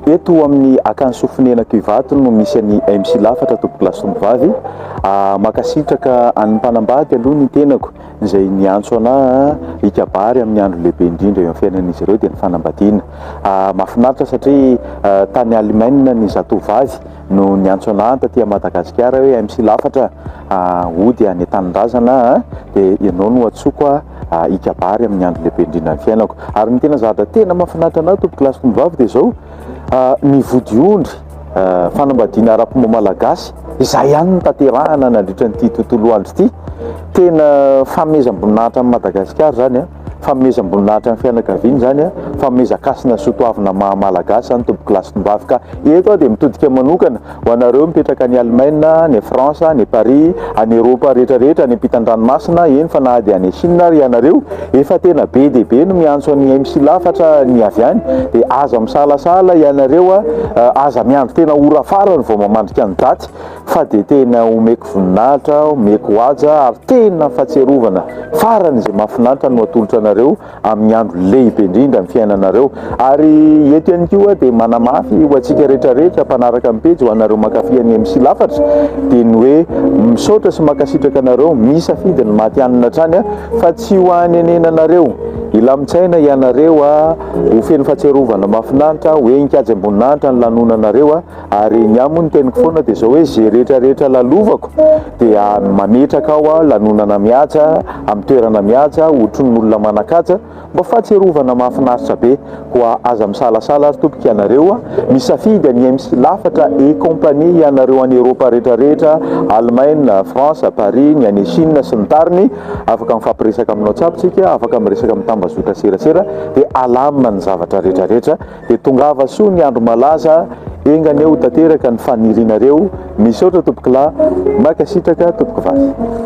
Eto amin'ny Akany Sofonenako Ivato no misy an'i MC Lafatra tompokolahy sy tompovavy. Mankasitraka an'ny mpanambady aloha ny tenako izay niantso anah hikabary amin'ny andro lehibe indrindra eo amin'ny fiainan'izy ireo dia ny fanambadiana. Mahafinaritra satria tany Allemagne ny zatovovavy no niantso anah taty Madagasikara hoe MC Lafatra hody any an-tanindrazana dia ianao no antsoiko hikabary amin'ny andro lehibe indrindra ny fiainako. Ary ny tena zavatra tena mahafinaritra anah tompoko lahy sy tompovavy dia izao, ny vodiondry fanambadiana ara-pomba malagasy izay ihany no tanterahana nandritra an'ity tontolo andro ity. Tena fanomezam-boninahitra an'i Madagasikara izany an, fanomezam-boninahitra ny fianakaviana izany an, fanomezan-kasina sy soatoavina maha malagasy izany tompoko lahy sy tompovavy. Ka eto aho dia mitodika manokana Ho anareo mipetraka any Allemagne, any France, any Paris, any Eropa rehetra rehetra, any ampitan-dranomasina, eny fa na dia any Chine ary ianareo, efa tena be dia be no miantso an'i MC Lafatra ny avy any, dia aza misalasala ianareo a, aza miandry tena ora farany vao mamandrika ny daty fa dia tena omeko voninahitra, omeko haja ary tena fahatsiarovana farany izay mahafinaritra no atolotra anareo amin'ny andro lehibe indrindra amin'ny fiainanareo. Ary eto ihany koa dia manamafy ho antsika rehetra rehetra mpanaraka ny pejy, ho anareo mankafy an'i MC Lafatra, dia ny hoe misaotra sy mankasitraka anareo misafidy ny matihanina hatrany fa tsy ho anenenanareo. Hilamin-tsaina ianareo, ho feno fahatsiarovana mahafinaritra, ho henin-kajy am-boninahitra ny lanonanareo. Ary ny ahy moa ny teniko foana dia izao hoe ze rehetra rehetra lalovako dia mametraka ao aho lanonana mihaja, amin'ny toerana mihaja, otronin'olona manan-kaja, mba fahatsiarovana mahafinaritra be. Koa aza misalasala ary tompoko ianareo a, misafidy an'i MC Lafatra et compagnie ianareo any Eropa rehetra rehetra, Allemagne, France, Paris, ny any Chine sy ny tariny, afaka mifampiresaka amin'ny WhatsApp tsika, afaka miresaka amin'ny tambazotra serasera dia alamina ny zavatra rehetra rehetra. Dia tongava soa ny andro malaza, enga anie ho tanteraka ny fanirianareo, misaotra tompokolahy, mankasitraka tompokovavy.